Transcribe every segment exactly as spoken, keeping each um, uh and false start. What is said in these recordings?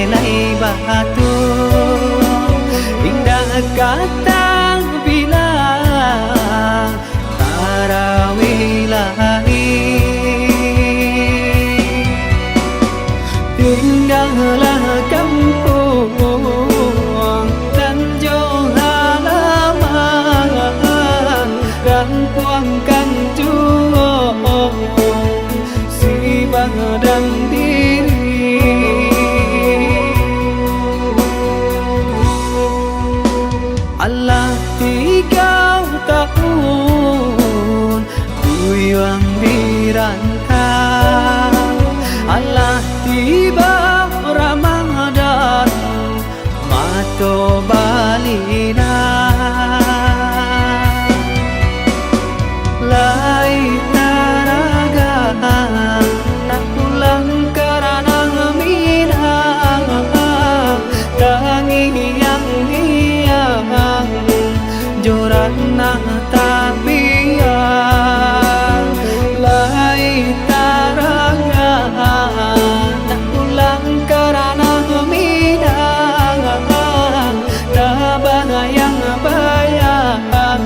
Lai batu, indak ka tabilang, tarawih lai. Tinggalah kampuang nan jo halaman, kampuang kan juo si badan diri. Alah tigo tahun tuyuang dirantau, alah tibo Ramadan, mato balina. Lai taraga nak pulang ka ranah Minang, tangiang-ngiang jo ranah tabiang. Lai taraga nak pulang ka ranah Minang, tabayang-bayang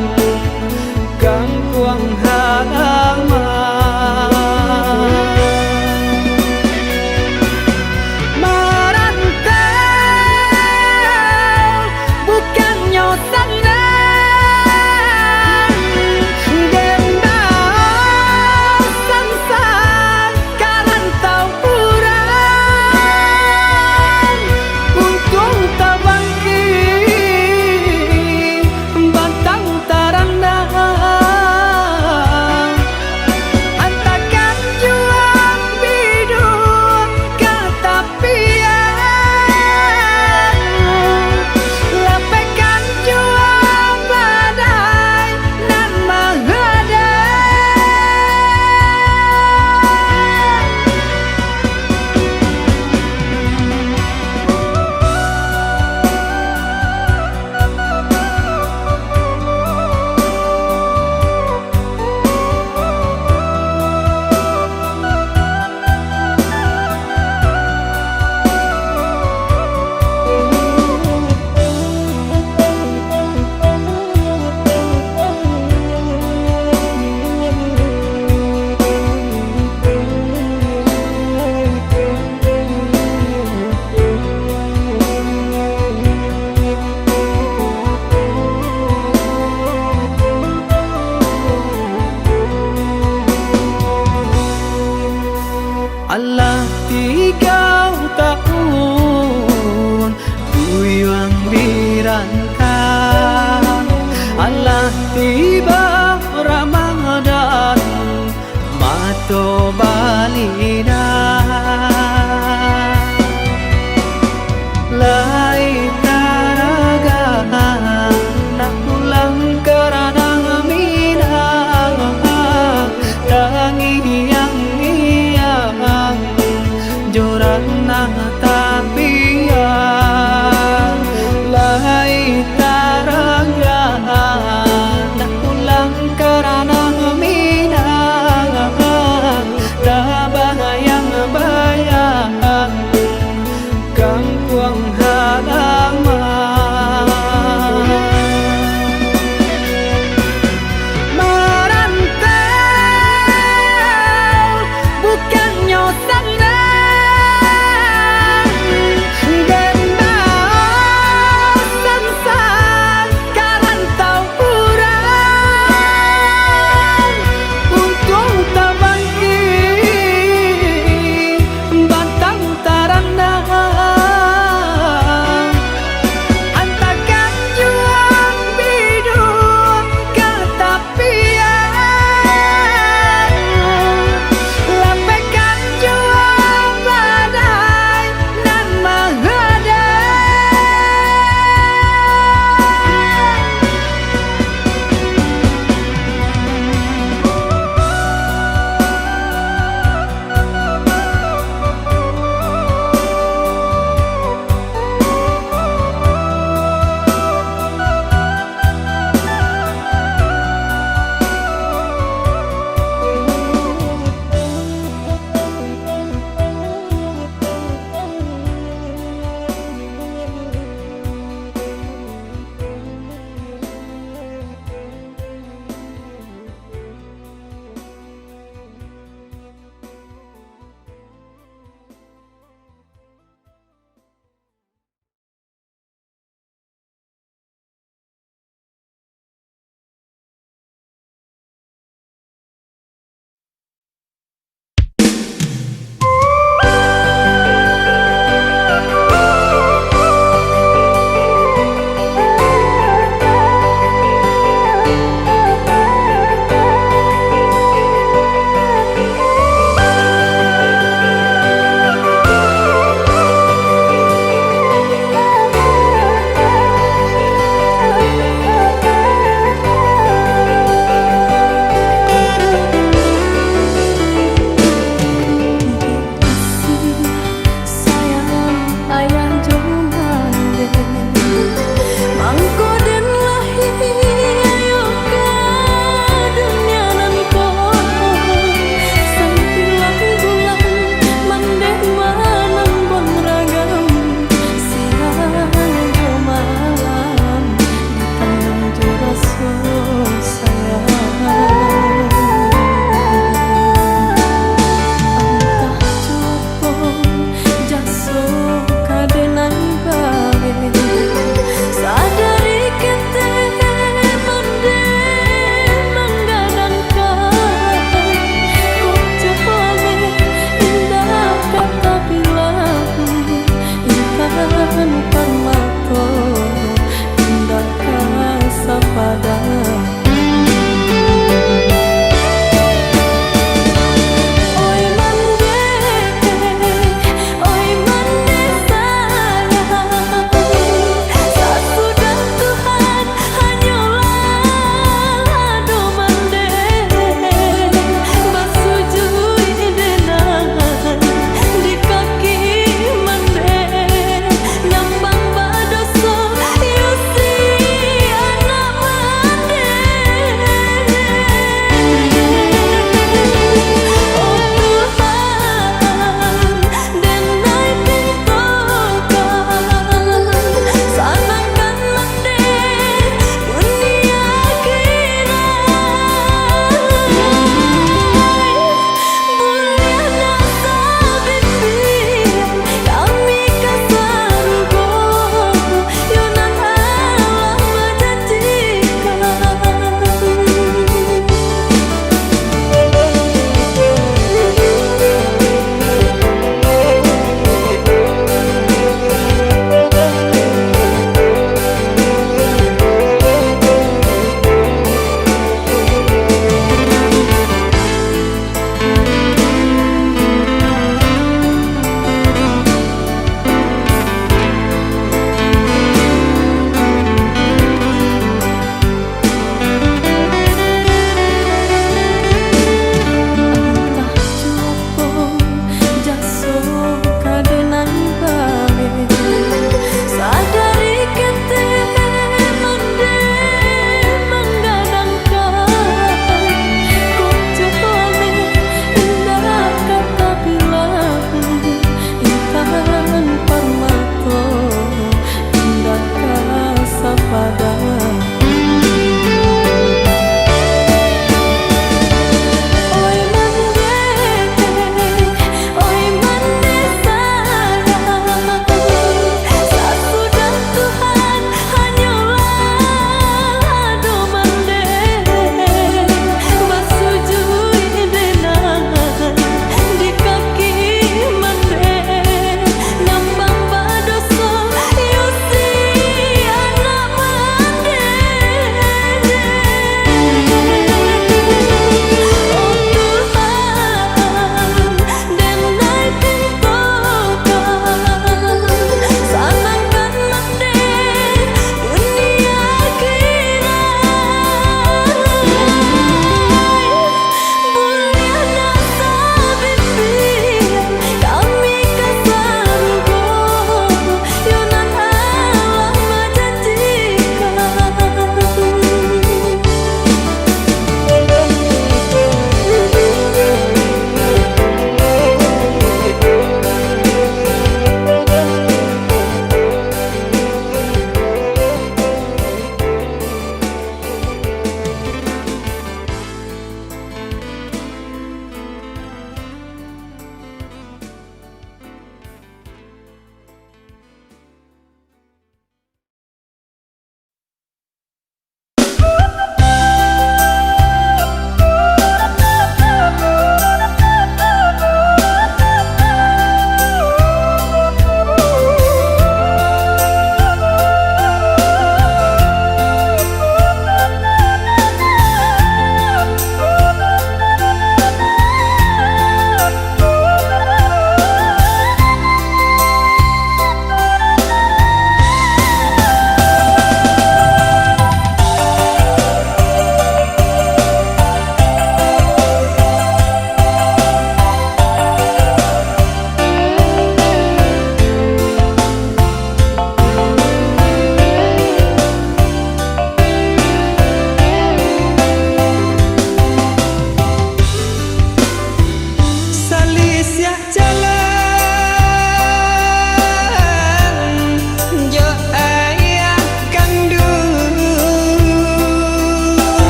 kampuang halaman. Marantau bukannyo sanang, den baosan-san ka rantau urang. Untuang tabangkik batang tarandah, antakan juo biduang ka tapian, lapehkan juo badai nan magadang. Alah tigo tahun tuyuang dirantau, alah tibo Ramadan, mato balina. Lai taraga nak pulang ka ranah Minang, tangiang-ngiang jo ranah tapian. Lai taraga nak pulang ka ranah Minang, tabang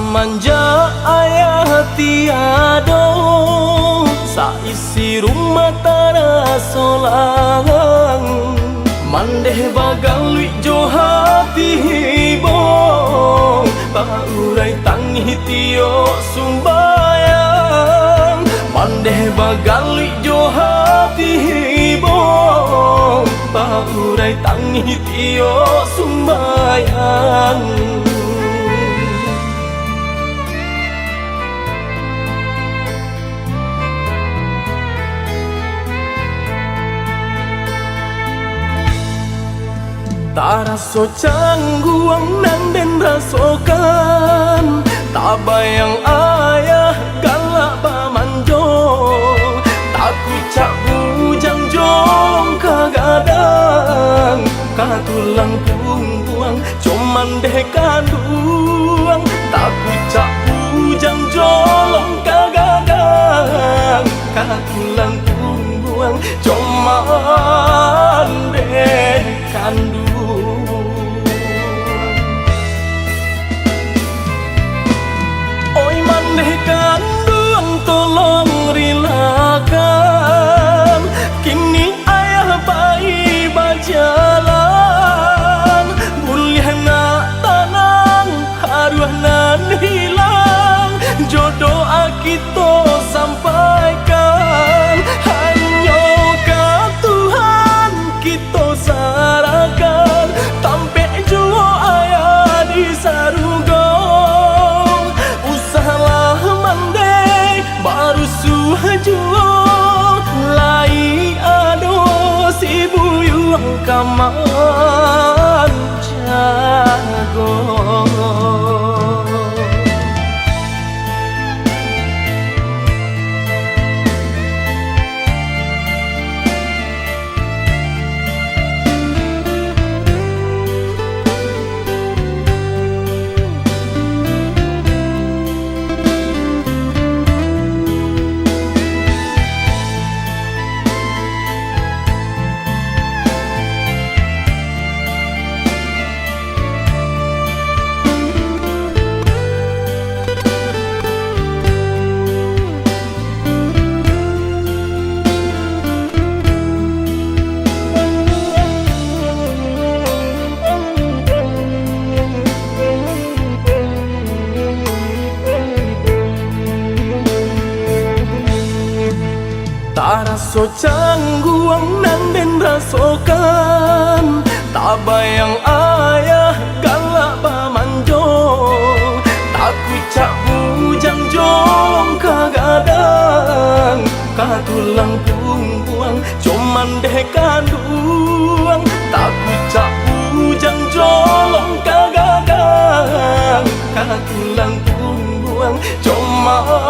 Samanjak ayah tiado, saisi rumah taraso langang. Mandeh bagaluik jo hati ibo, baurai tangih tiok sumbayang. Mandeh bagaluik jo hati ibo, baurai tangih tiok sumbayang. Taraso cangguang nan den rasokan, tabayang ayah galak bamanjo, takucak bujang jolong ka gadang, ka tulang pungguang jo mandeh kanduang, takucak bujang jolong ka gadang, ka tulang pungguang jo mandeh kanduang. Oi mandeh kanduang, tolong rilakan, kini ayah pai bajalan, buliah nak tanang aruah nan hilang, jo doa kito sampaikan, hanyo ka Tuhan kito sarahkan, tampek juo ayah di sarugo. Usahlah mandeh barusuah juo, lai ado si buyuang ka manjago. Taraso cangguang nan den rasokan, tabayang ayah galak bamanjo, takucak bujang jolong ka gadang, ka tulang pungguang jo mandeh kanduang, takucak bujang jolong ka gadang, ka tulang pungguang jo mandeh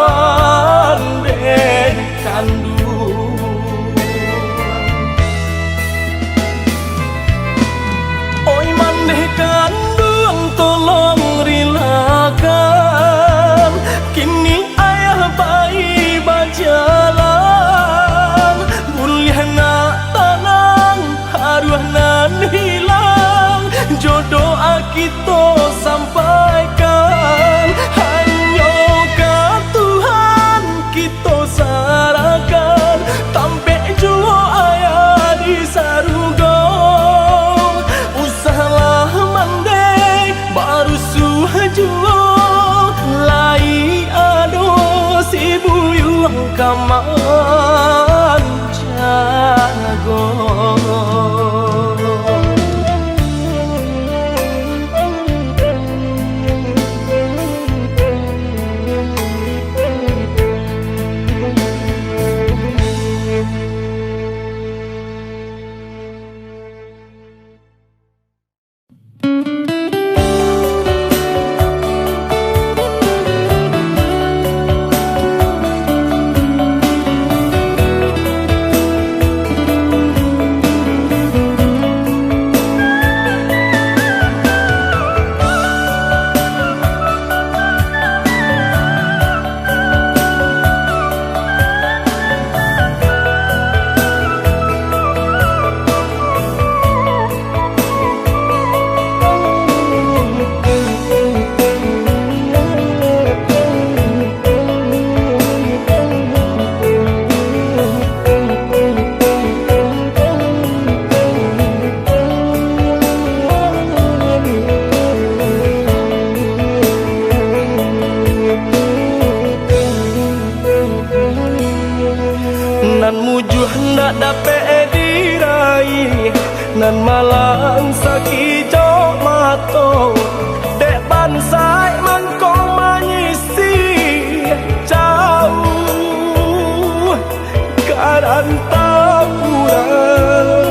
kanduang. Oi mandeh kanduang, tolong rilakan, kini ayah pai bajalan, buliah nak tanang aruah nan hilang, jo doa kito sampaikan, hanyo ka Tuhan kito sarahkan, tampek juo ayah di sarugo. Usahlah mandeh barusuah juo, lai ado si buyuang ka manjago. Mujuah ndak dapek diraih, nan malang sakijok mato, dek bansaik mangkong manyisih, jauah ka rantau urang.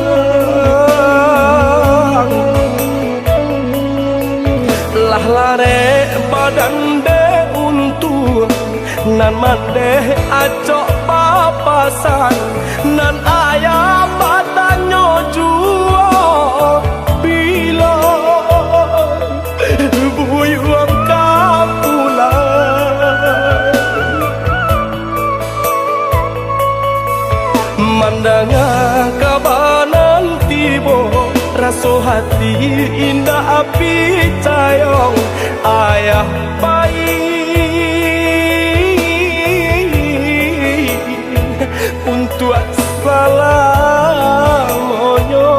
Lah larek badan dek untuang, nan mandeh acok papasan, nan ayah batanyo juo, bilo buyuang ka pulang. Mandanga kaba nan tibo, raso hati indak picayo, ayah pai untuak salamonyo.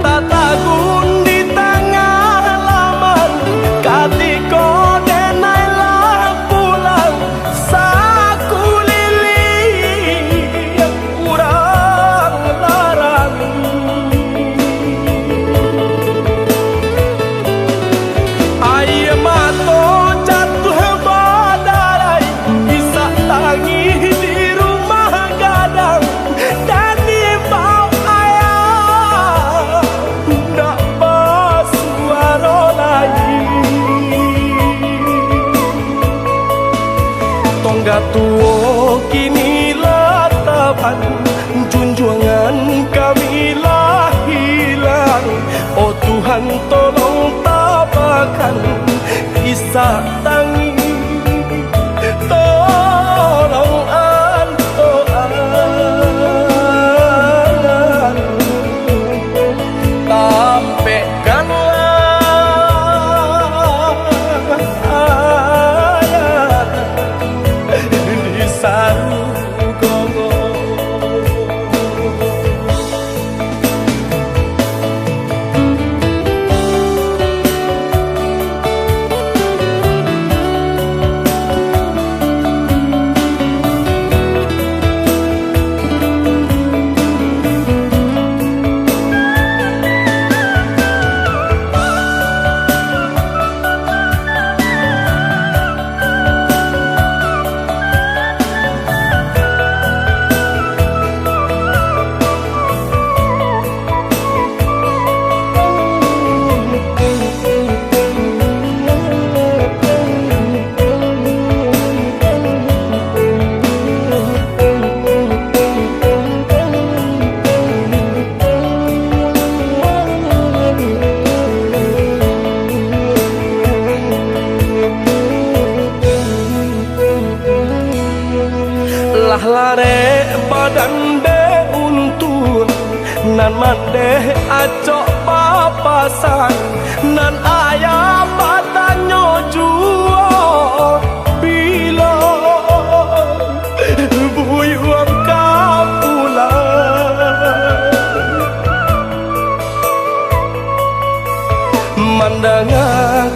Tatagun di tangah laman, katiko denai lah pulang, sakuliliang urang larang. Aia mato jatuah badarai, isak tangih di rumah gadang, dan imbau ayah ndak basuaro lai. Tongga tuo kini lah taban, junjuangan kami lah hilang. Oh Tuhan, tolong tabakan isak tangih, tolong antoan, tampekkanlah ayah di sarugo. Lah larek badan dek untuang, nan mandeh acok papasan, nan ayah batanyo juo, bilo buyuang ka pulang. Mandanga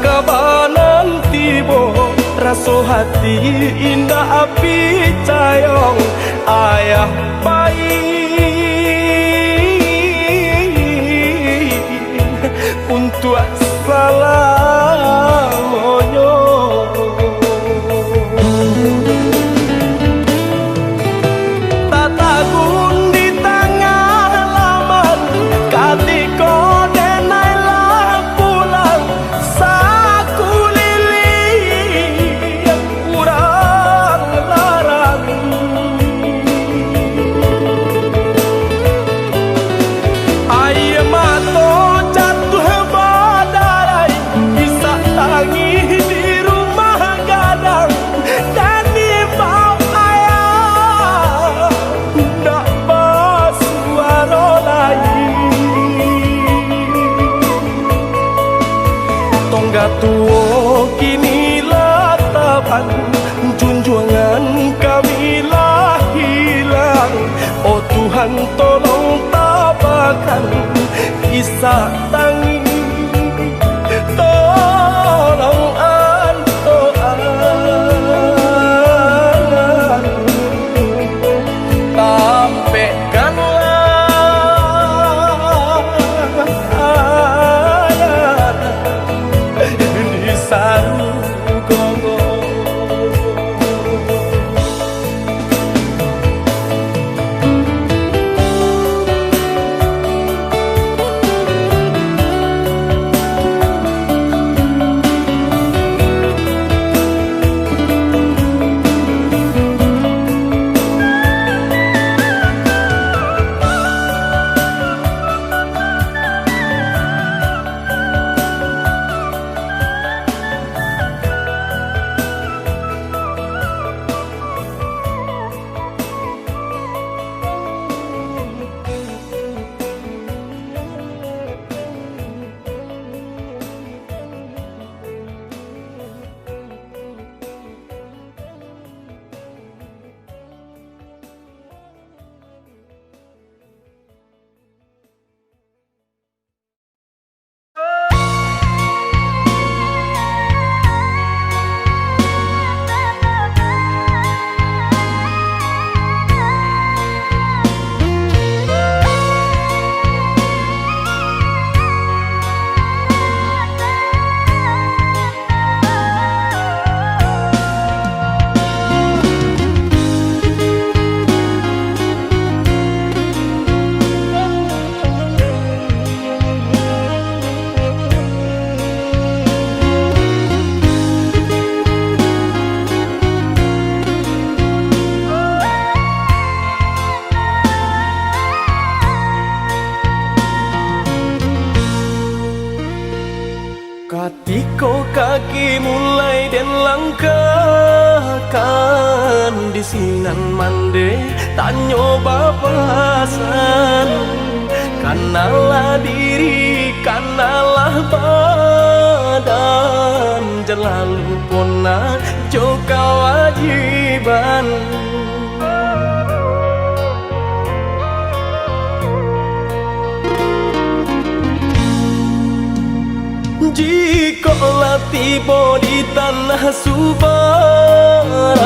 kaba nan tibo, raso hati indak picayo, ayah pai untuak salamonyo. Tatagun di tangah laman, katiko denai lah pulang, sakuliliang urang larang. Aia mato jatuah badarai, isak tangih di rumah gadang, dan imbau ayah ndak basuaro lai. Tongga tuo kini lah taban, junjuangan kami lah hilang. Oh Tuhan, tolong tabakan isak tangih, tolong antoan. Kaki mulai den langkahkan, di sinan mande tanyo bapasan. Kanalah diri, kanalah badan, jan lalu pona jo kawajiban. Jikok lah tibo di tanah subarang,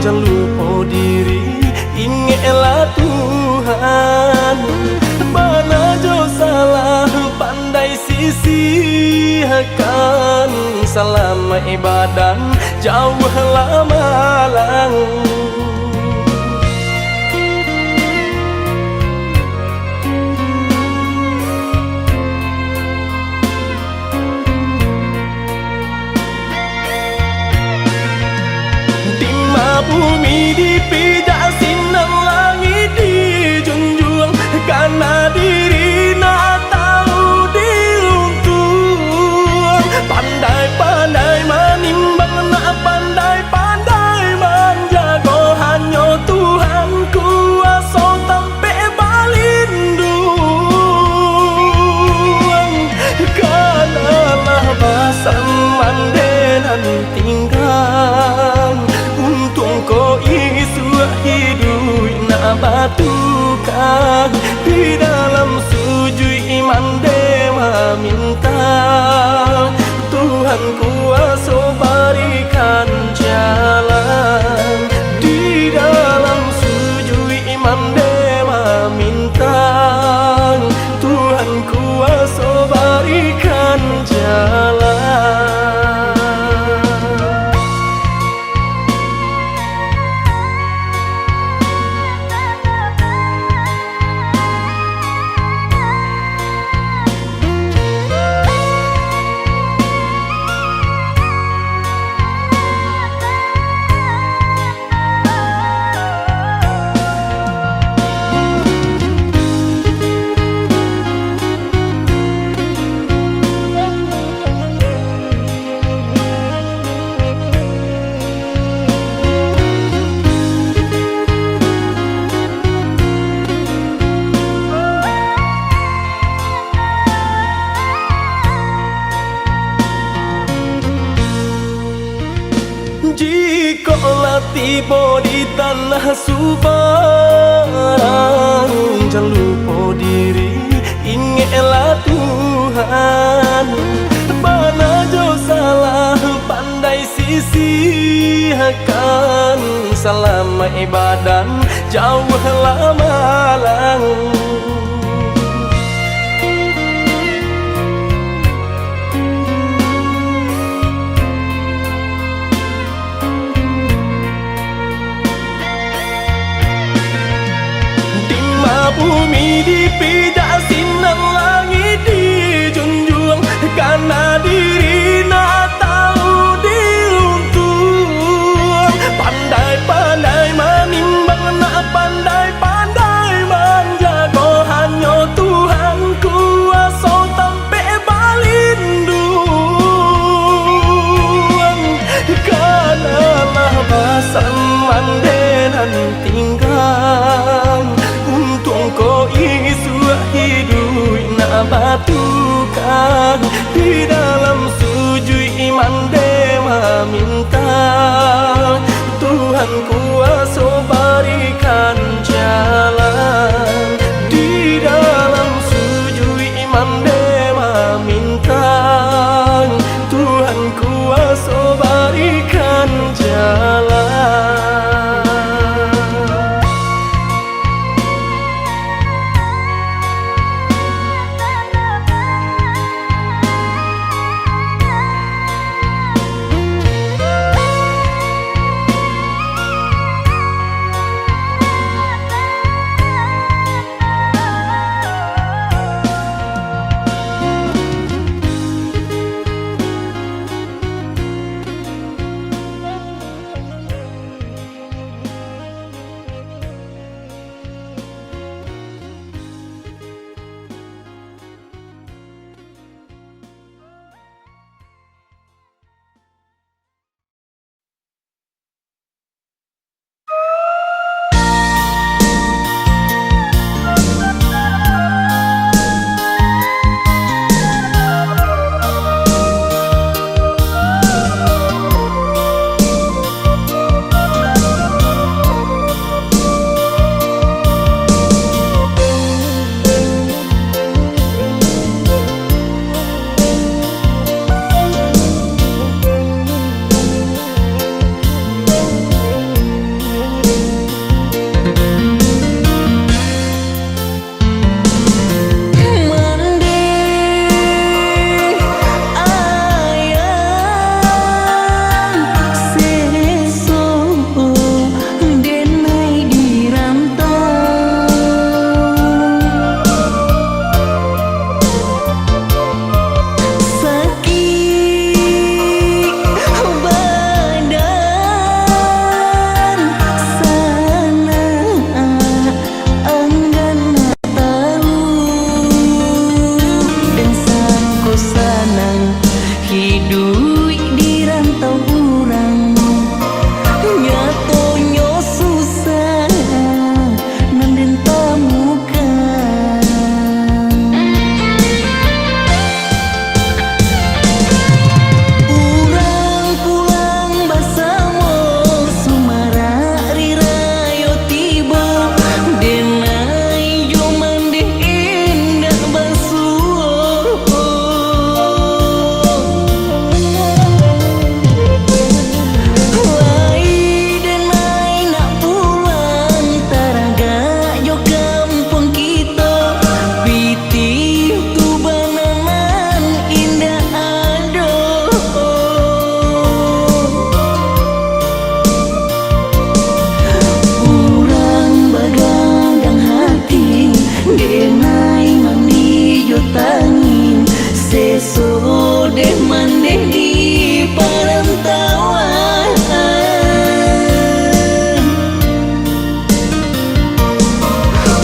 jan lupo diri, ingeklah Tuhan. Bana jo salah pandai sisihkan, salamaik badan, jauahlah malang. Dima bumi dipijak, sinan langik dijunjuang, kana diri nak tahu diruntuang. Pandai-pandai manimbang, nak pandai-pandai manjago, hanyo Tuhan kuaso tampek balinduang. Kanalah basan mande nan tinggang, untuang ko isuak iduik nak batukang. Di dalam sujuik mande mamintang, Tuhan kuaso barikan jalan. Di dalam sujuik mande mamintang, Tuhan kuaso barikan jalan. Jikok lah tibo di tanah subarang, jan lupo diri, ingeklah Tuhan. Bana jo salah pandai sisihkan, salamaik badan, jauahlah malang. Dima bumi dipijak, sinan langik dijunjuang, kana diri nak tahu diruntuang. Pandai-pandai manimbang, nak pandai-pandai manjago, Iduik di rantau urang, nyatonyo susah nan den tamukan. Urang pulang basamo, sumarak rirayo tibo, denai jo mandeh indak basuo. Lai denai nak pulang, taragak jo kampuang kito, pitih tu bananan indak ado. Urang bagadang hati, denai mandi jo tangin, seso deh mandeh di parantauan.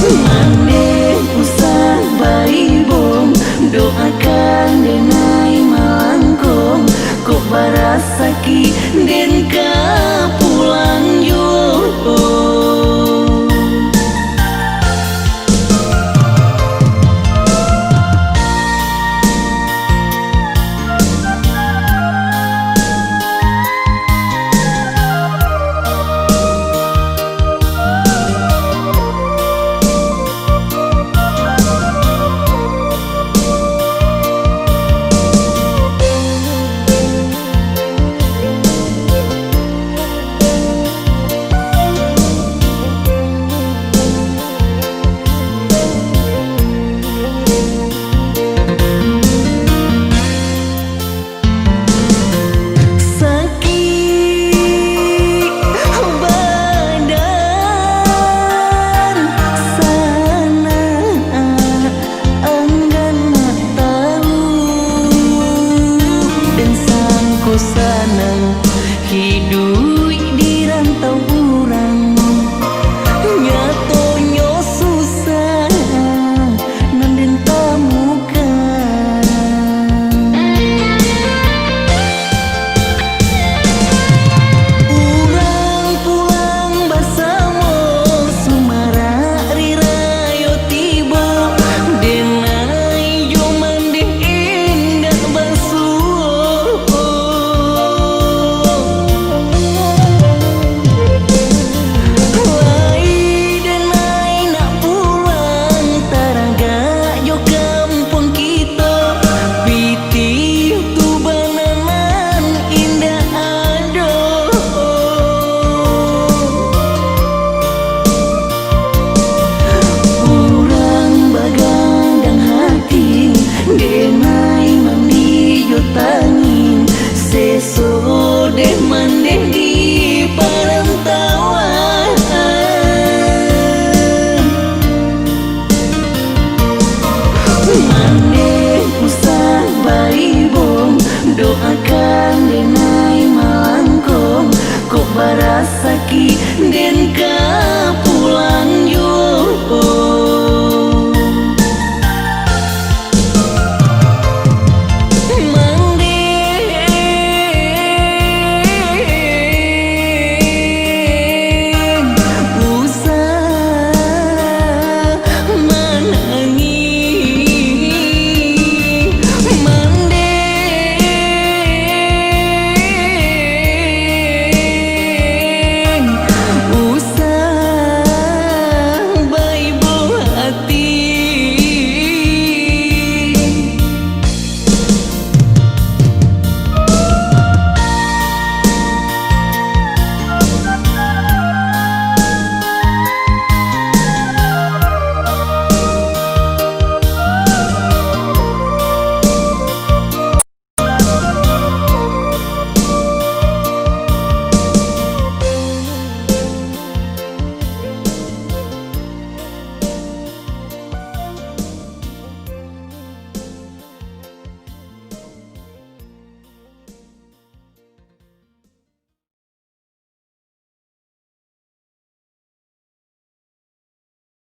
Mandeh usah baibong, doakan denai malangkong, kok barasaki den ka pulang juo. Sakik badan sanak, anggan nak tahu, den sangko sanang iduik di rantau urang, nyatonyo susah nan den tamukan. Urang pulang basamo, sumarak rirayo tibo, denai jo mandeh indak basuo. Lai denai nak pulang, taragak jo kampuang kito, pitih tu bananan indak ado. Urang bagadang hati, denai mandi jo tangin, seso deh mandeh di parantauan. Mandeh usah baibong, doakan denai malangkong, kok barasaki den ka pulang